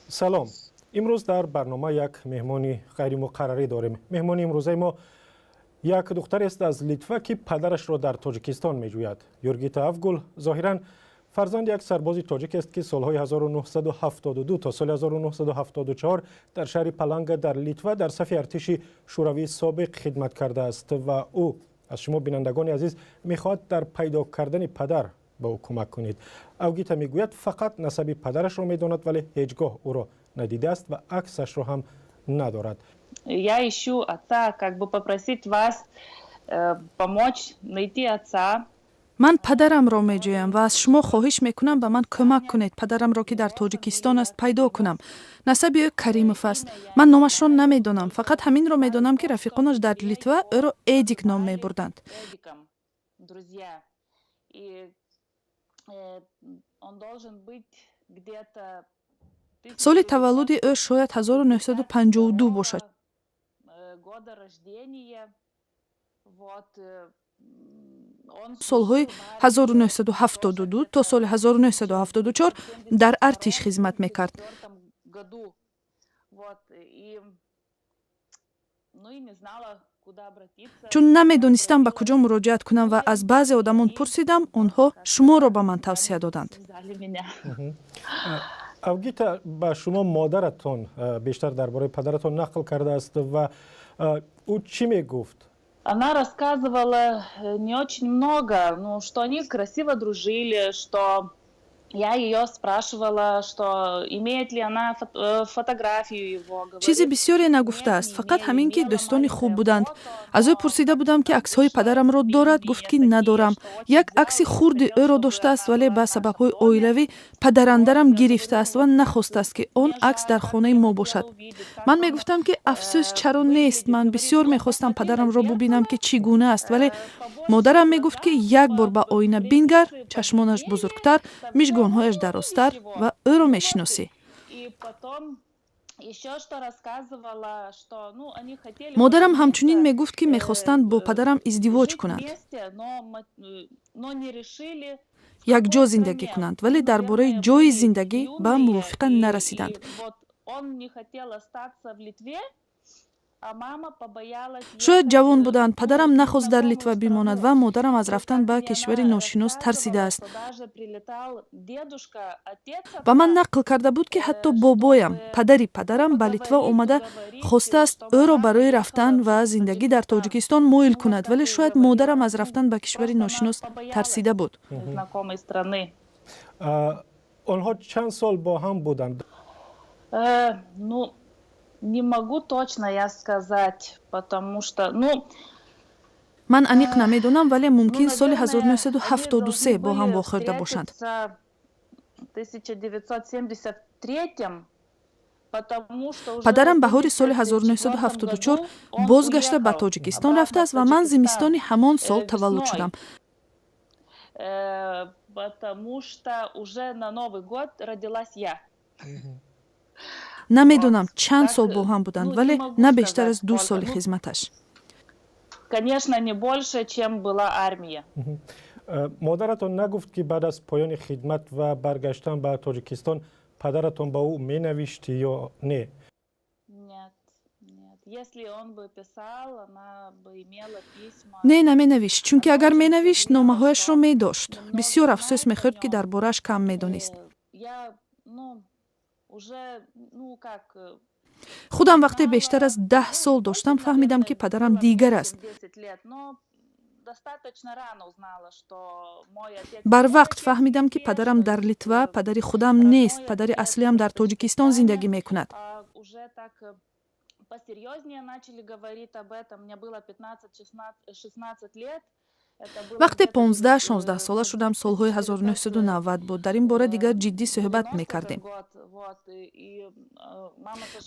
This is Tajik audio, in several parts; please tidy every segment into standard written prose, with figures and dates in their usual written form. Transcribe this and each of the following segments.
Салом. Имрӯз дар барнома як меҳмони ғайримуқаррарӣ дорем. Меҳмони имрӯзаи мо як духтарест аз Литва, ки падарашро дар Тоҷикистон меҷӯяд. Юргита Авгул зоҳиран фарзанди як сарбози тоҷикест, ки солҳои 1972 то соли 1974 дар шаҳри Паланга дар Литва дар сафи артиши Шӯравии собиқ хидмат кардааст ва ӯ аз шумо, бинандагони азиз, мехоҳад дар пайдо кардани падар ба ӯ кӯмак кунед. Авгита мегӯяд, фақат насаби падарашро медонад, вале ҳеҷ гоҳ ӯро надидааст ва аксашро ҳам надорад. Я ищу отца, как бы попросить вас помочь найти отца. Ман падарамро меҷӯям ва аз шумо хоҳиш мекунам, ба ман кӯмак кунед, падарамро, ки дар Тоҷикистон аст, пайдо кунам. Насаби ӯ Каримов аст. Ман номашро намедонам, фақат ҳаминро медонам, ки рафиқонаш дар Литва ӯро Эдик ном мебурданд. Эдиком, друзья. И он должен быть где-то Соли таваллуди ӯ шояд 1952 бошад. Года рождения. Вот, он Солҳои 1972 то соли 1974 дар артиш хизмат мекард. Году. Вот, и, ну и не знала, куда обратиться. Чун намедонистам, ба куҷо муроҷиат кунам, ва аз баъзе одамон пурсидам, онҳо шуморо ба ман тавсия доданд. Связали меня. Авгита, ба шумо модаратон бештар дар бораи падаратон нақл кардааст ва ӯ чӣ мегуфт? Она рассказывала не очень много, ну, что они красиво дружили, что я ее спрашивала, что имеет ли она фотографию его. Чизи бисёре нагуфтааст, фақат ҳамин, ки дӯстони хуб буданд. Аз ӯ пурсида будам, ки аксҳои падарамро дорад, гуфт, ки надорам. Як акси хурди ӯро доштааст, вале ба сабабҳои оилавӣ падарандарам гирифтааст ва нахостааст, ки он акс дар хонаи мо бошад. Ман мегуфтам, ки афсӯс, чаро нест, ман бисёр мехостам падарамро бубинам, ки чӣ гуна аст, вале модарам мегуфт, ки як бор ба оина бингар, чашмонаш бузургтар, мижгонҳояш дарозтар ва ӯро мешиносӣ. И потом еще что рассказывала, что, ну, они хотели Модарам ҳамчунин мегуфт, ки мехостанд бо падарам издивоҷ кунанд, вместе, но не решили, якҷо зиндагӣ кунанд, вале дар бораи ҷойи зиндагӣ ба мувофиқа нарасиданд. Вот он не хотел остаться в Литве, а мама побоялась. Шояд ҷавон буданд, падарам нахост дар Литва бимонад ва модарам аз рафтан ба кишвари ношинос тарсидааст. Даже прилетал дедушка, отец Ба ман нақл карда буд, ки ҳатто бобоям, падари падарам, ба Литва омада хостааст ӯро барои рафтан ва зиндагӣ дар Тоҷикистон моил кунад, вале шояд модарам аз рафтан ба кишвари ношинос тарсида буд. Незнакомой страны. Онҳо чанд сол бо ҳам буданд? Ну, не могу точно я сказать, потому что, ну, Ман аниқ намедонам, вале мумкин соли 1973 бо ҳам вохӯрда бошанд. В 1973, потому что уже Падарам баҳори соли 1974 бозгашта ба Тоҷикистон рафтааст ва ман зимистони ҳамон сол таваллуд шудам. Потому что уже на Новый год родилась я. Намедонам, чанд сол бо ҳам буданд, вале на бештар аз 2 соли хизматаш. Конечно, не больше, чем была армия. Модаратон нагуфт, ки баъд аз поёни хидмат ва баргаштан ба Тоҷикистон падаратон ба ӯ менавишт ё не? Нет, нет. Если он бы писал, она бы имела письма. Не, наменавишт, чунки агар менавишт, номаҳояшро медошт. Бисёр афсӯс мехӯрд, ки дар борааш кам медонист. Я, ну, уже, ну, как Худам вақте бештар аз 10 сол доштам, фаҳмидам, ки падарам дигар аст. 10 лет, но достаточно рано узнала, что мой отец Барвақт фаҳмидам, ки падарам дар Литва падари худам нест, падари аслиам дар Тоҷикистон зиндагӣ мекунад. Уже так посерьезнее начали говорить об этом. Мне было 15-16 лет. Вақте 15-16 сола шудам, солҳои 1990 буд, дар ин бора дигар ҷиддӣ суҳбат мекардем.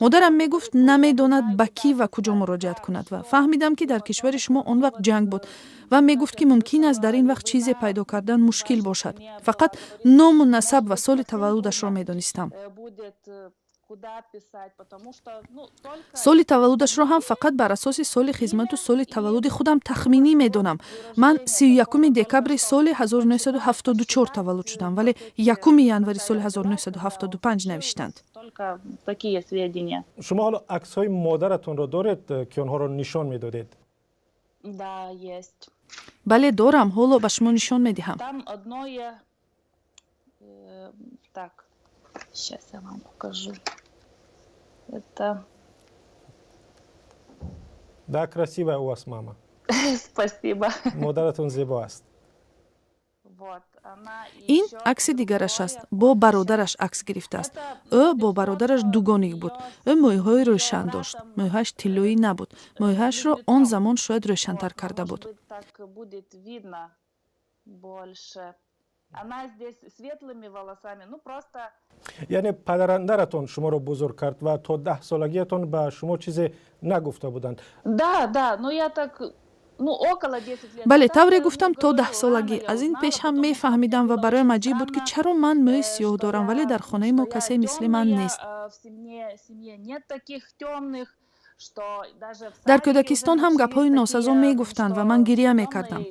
Модарам мегуфт, намедонад, ба кӣ ва куҷо муроҷиат кунад, ва фаҳмидам, ки дар кишвари шумо он вақт ҷанг буд ва мегуфт, ки мумкин аст дар ин вақт чизе пайдо кардан мушкил бошад. Фақат ному насаб ва соли таваллудашро медонистам. Будет Соли таваллудашро ҳам фақат бар асоси соли хизмату соли таваллуди худам тахминӣ медонам. Ман 31 декабри соли 1974 таваллуд шудам, вале 1 январи соли 1975 навиштанд. Шумо ҳоло аксҳои модаратонро доред, ки онҳоро нишон медодед? Бале, дорам, ҳоло ба шумо нишон медиҳам. Сейчас я вам покажу. Это... Да, красивая у вас мама. Спасибо. Модаратон зебо аст. Ин акси дигараш аст, бо бародараш акс гирифтааст. Ӯ бо бародараш дугоник буд. Ӯ мӯйҳои рӯшан дошт, мӯйҳояш тиллоӣ набуд, мӯйҳояшро он замон шояд рӯшантар карда буд. Яъне падарандаратон шуморо бузург кард ва то 10-солагиятон ба шумо чизе нагуфта буданд? Да, но я так, ну, около 10 лет. Бале, тавре гуфтам, то 10-солагӣ. Аз ин пеш ҳам мефаҳмидам ва бароям аҷиб буд, ки чаро ман мӯи сиёҳ дорам, вале дар хонаи мо касе мисли ман нест. Дар кӯдакистон ҳам гапҳои носазо мегуфтанд ва ман гирия мекардам.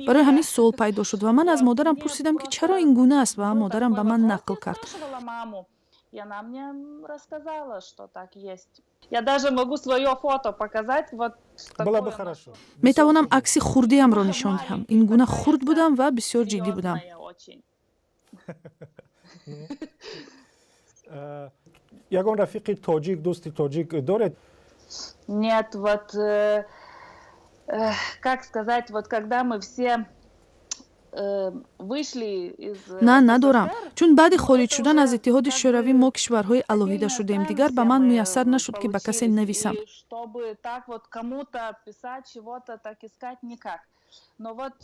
Барои ҳамин суол пайдо шуд ва ман аз модарам пурсидам, ки чаро ин гуна аст, ва модарам ба ман нақл кард. Метавонам акси хурдиамро нишон диҳам. Ин гуна хурд будам ва бисёр ҷиддӣ будам. Ягон рафиқи тоҷик, дӯсти тоҷик доред? Нет, вот, как сказать, вот когда мы все вышли из... На, надорам, чун баъди хориҷ шудан аз Иттиҳоди Шӯравӣ мо кишварҳои алоҳида шудем. Дигар ба ман муяссар нашуд, ки ба касе нависам. Чтобы так вот кому-то писать, чего-то так искать, никак. Но вот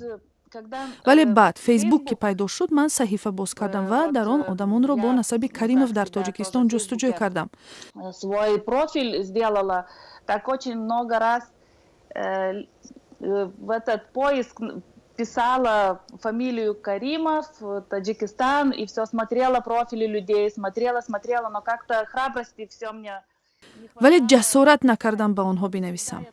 Вале баъд Фейсбук ки пайдо шуд, ман саҳифа боз кардам ва дар он одамонро бо насаби Каримов дар Тоҷикистон ҷустуҷӯй кардам. Свой профиль сделала, так очень много раз в этот поиск писала фамилию Каримов, Таджикистан, и все смотрела профили людей, смотрела, смотрела, но как-то храбрости все мне... Вале ҷасорат накардам ба онҳо бинависам.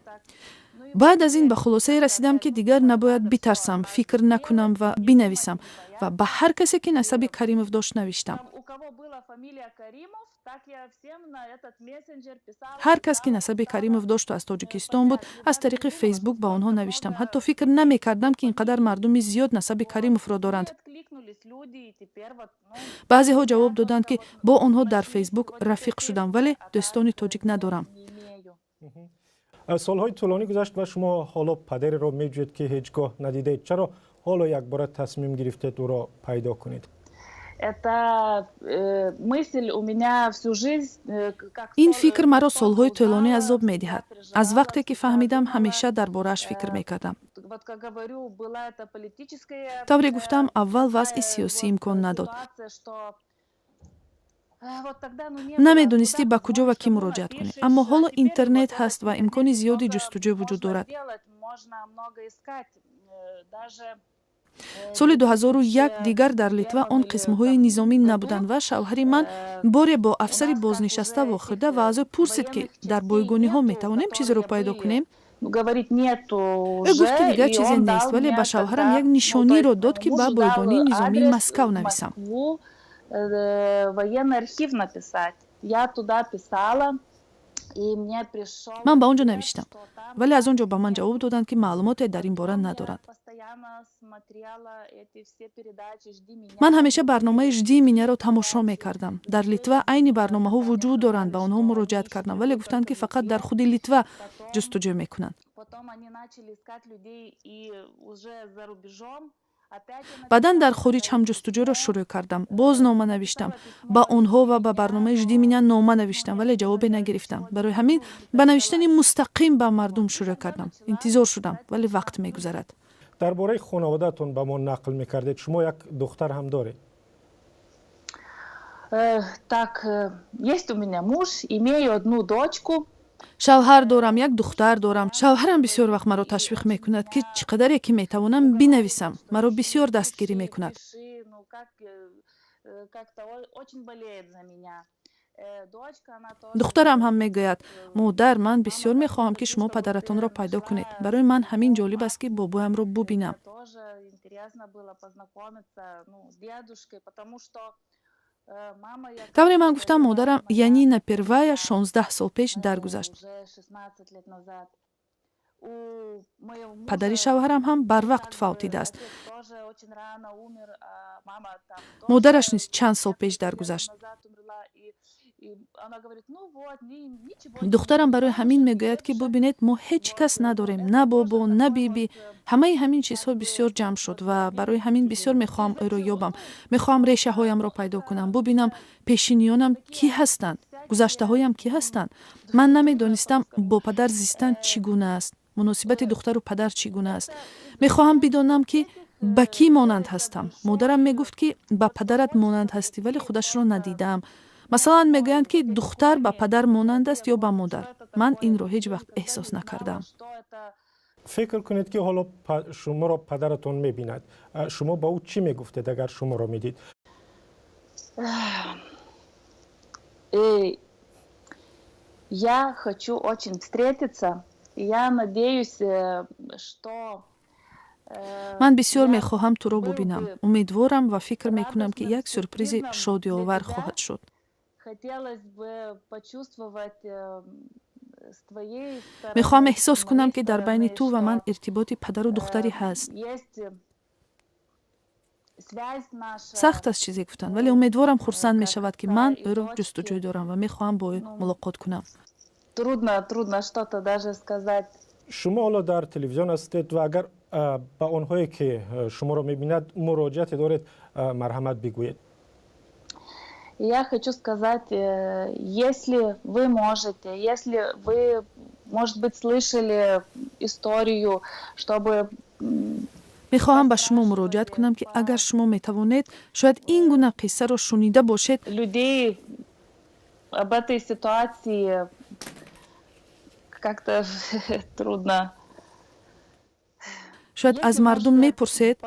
Баъд аз ин ба хулосае расидам, ки дигар набояд битарсам, фикр накунам ва бинависам, ва ба ҳар касе, ки насаби Каримов дошт, навиштам. Ҳар кас, ки насаби Каримов дошту аз Тоҷикистон буд, аз тариқи Фейсбук ба онҳо навиштам. Ҳатто фикр намекардам, ки ин қадар мардуми зиёд насаби Каримовро доранд. Баъзеҳо ҷавоб доданд, ки бо онҳо дар Фейсбук рафиқ шудам, вале дӯстони тоҷик надорам. Солҳои тӯлонӣ гузашт ва шумо ҳоло падареро меҷӯед, ки ҳеҷ гоҳ надидед. Чаро ҳоло якбора тасмим гирифтед ӯро пайдо кунед? Ин фикр маро солҳои тӯлонӣ азоб медиҳад. Аз вақте ки фаҳмидам, ҳамеша дар борааш фикр мекардам. Тавре гуфтам, аввал вазъи сиёсӣ имкон надод. Намедонистӣ, ба куҷо ва кӣ муроҷиат кунӣ. Аммо ҳоло интернет ҳаст ва имкони зиёди ҷустуҷӯ вуҷуд дорад. Соли 2001 дигар дар Литва он қисмҳои низомӣ набуданд ва шавҳари ман боре бо афсари бознишаста вохӯрда ва аз ӯ пурсид, ки дар бойгониҳо метавонем чизеро пайдо кунем? Ӯ гуфт, ки дигар чизе нест, вале ба шавҳарам як нишониро дод, ки ба бойгонии низомии Москав нависам. Военный архив написать. Я туда писала, и мне пришел... Ман ба он ҷо навиштам, вале аз он ҷо ба ман ҷавоб доданд, ки маълумоте дар ин бора надоранд. Ман ҳамеша барномаи «Жди меня»-ро тамошо мекардам. Дар Литва айни барномаҳо вуҷуд доранд, ба онҳо муроҷиат кардам, вале гуфтанд, ки фақат дар худи Литва ҷустуҷӯ мекунанд. Баъдан дар хориҷ ҳам ҷустуҷӯро шурӯъ кардам, боз нома навиштам ба онҳо ва ба барномаи «Жди меня» нома навиштам, вале ҷавобе нагирифтам. Барои ҳамин ба навиштани мустақим ба мардум шурӯъ кардам. Интизор шудам, вале вақт мегузарад. Дар бораи хонаводаатон ба мо нақл мекардед. Шумо як духтар ҳам доред? Так, есть у меня муж, имею одну дочку. Шавҳар дорам, як духтар дорам. Шавҳарам бисёр вақт маро ташвиқ мекунад, ки чӣ қадаре ки метавонам, бинависам. Маро бисёр дастгирӣ мекунад. Пиши, ну, как-то очень болеет за меня. Дочка, она тоже. Духтарам ҳам мегӯяд: «Модар, ман бисёр мехоҳам, ки шумо падаратонро пайдо кунед. Барои ман ҳамин ҷолиб аст, ки бобоямро бубинам». Тоже интересно было познакомиться, ну, с дедушкой, потому что мама я Тавре ман гуфтам, модарам Янина Первая 16 сол пеш даргузашт. Уже 16 лет назад. У моего мужа Падари шавҳарам ҳам барвақт фавтидааст. Отец тоже очень рано умер, а мама там тоже Модараш низ чанд сол пеш даргузашт. Назад умерла. И она говорит: «Ну вот, ничего». Духтарам барои ҳамин мегӯяд, ки бубинед, мо ҳеҷ кас надорем, на бобо, на биби. Ҳамаи ҳамин чизҳо бисёр ҷамъ шуд ва барои ҳамин бисёр мехоҳам ӯро ёбам. Мехоҳам решаҳоямро пайдо кунам, бубинам, пешиниёнам кӣ ҳастанд, гузаштаҳоям кӣ ҳастанд. Ман намедонистам, бо падар зистан чӣ гуна аст, муносибати духтару падар чӣ гуна аст. Мехоҳам бидонам, ки ба кӣ монанд ҳастам. Модарам мегуфт, ки ба падарат монанд ҳастӣ, вале худашро надидаам. Масалан, мегӯянд, ки духтар ба падар монанд аст ё ба модар. Ман инро ҳеҷ вақт эҳсос накардаам. Фикр кунед, ки ҳоло шуморо падаратон мебинад. Шумо ба ӯ чӣ мегуфтед, агар шуморо медид? Я хочу очень встретиться. Я надеюсь, что Ман бисёр мехоҳам туро бубинам. Умедворам ва фикр мекунам, ки як сюрпризи шодиовар хоҳад шуд. Хотелось бы почувствовать с твоей стороны, Мехоҳам эҳсос кунам, ки дар байни ту ва ман иртиботи падару духтарӣ ҳаст. Есть связь наша. Сахт аст чизе гуфтан, вале умедворам, хурсанд мешавад, ки ман ӯро ҷустуҷӯй дорам ва мехоҳам бо ӯ мулоқот кунам. Трудно, трудно что-то даже сказать. Шумо ҳоло дар телевизион ҳастед ва агар ба онҳое ки шуморо мебинад, муроҷиате доред, марҳамат, бигӯед. Я хочу сказать, если вы можете, если вы, может быть, слышали историю, чтобы Мехоҳам ба шумо муроҷиат кунам, ки агар шумо метавонед, шояд ин гуна қиссаро шунида бошед. Людей об этой ситуации, как-то трудно. Шояд аз мардум мепурсед.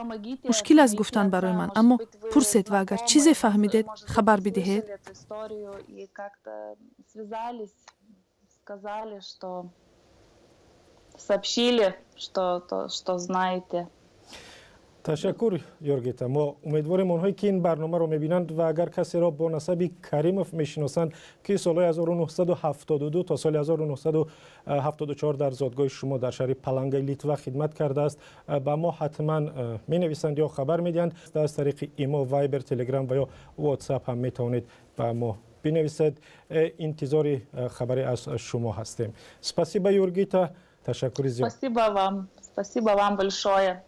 Мушкил аст гуфтан барои ман, аммо пурсед ва агар чизе фаҳмидед, хабар бидиҳед. Сказали, что сообщили, что знаете. Ташаккур, Юргита. Мо умедворем, онҳое ки ин барномаро мебинанд ва агар касеро бо насаби Каримов мешиносанд, ки солҳои 1972 то соли 1974 дар зодгоҳи шумо дар шаҳри Палангаи Литва хидмат кардааст, ба мо ҳатман менависанд ё хабар медиҳанд. Аз тариқи Имо, Вайбер, Телеграм ва ё Ватсап ҳам метавонед ба мо бинависед. Интизори хабаре аз шумо ҳастем. Спасибо, Юргита, ташаккури зиёд. Спасибо вам, спасибо вам большое.